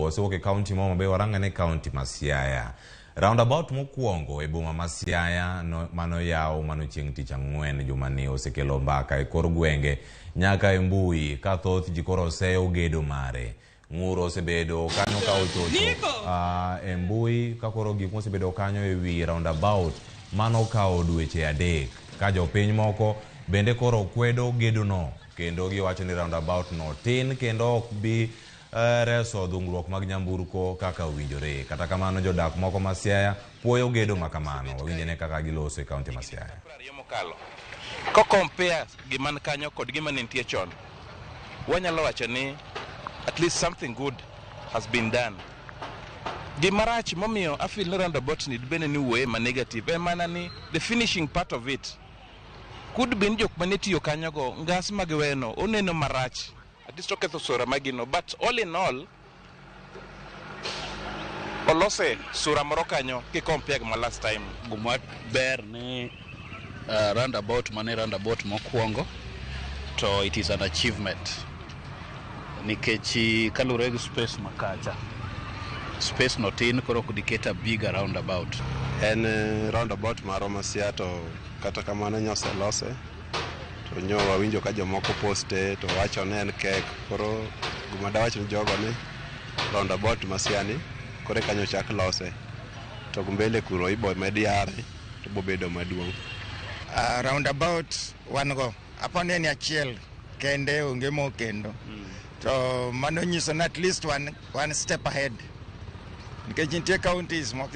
Wasewuok e kaunti ma Homa Bay, warang'ane kaunti ma Siaya. Roundabout mokwongo e boma ma Siaya no, manoyaw mano chieng' tich ang'wen jumani osekelo mbaka e kor gwenge nyaka e mbui ka thoth ji koro oseyo gedo mare. Ng'ur osebedo kanyo ka ochocho e mbui ka koro gik mosebedo kanyo e wi roundabout mano kawo dweche 3 ka jopiny moko bende koro kwedo gedono kendo giwacho ni roundabout no tin kendo ok bi reso dhungruok mag nyamburko kaka owinjore. Kata kamano jodak moko ma Siaya puoyo gedo ma kamano. Wawinjane kaka giloso e kaunti ma Siaya. 20 mokalo ko compare gima ni kanyo kod gima ne nitie chon, wanyalo wacho ni at least something good has been done. Gima rach momiyo afeel ni roundabout ni bende ni wuoye ma negative en mana ni the finishing part of it could be ni jok mane tiyo kanyogo ngas magiweno oneno marach, at least oketho sura magino. But all in all, olose sura moro kanyo ki compare gi ma last time. Gima ber ni roundabout mane roundabout mokwongo to it is an achievement nikech kaluwore gi space makacha, space no tin, koro ok diket a bigger roundabout. En roundabout marwa ma Siaya, to kata kamano nyoselose to nyo wawinjo ka jomoko poste to wacho ni en kek. Koro gima dawach ni jogo ni roundabout ma Siaya ni koro eka nyochak lose to mbele kuro ibo med yare to bobedo maduong'. Roundabout wan go apani en achiel kende, onge mo kendo. To mano nyiso ni at least one step ahead nikech nitie counties moko.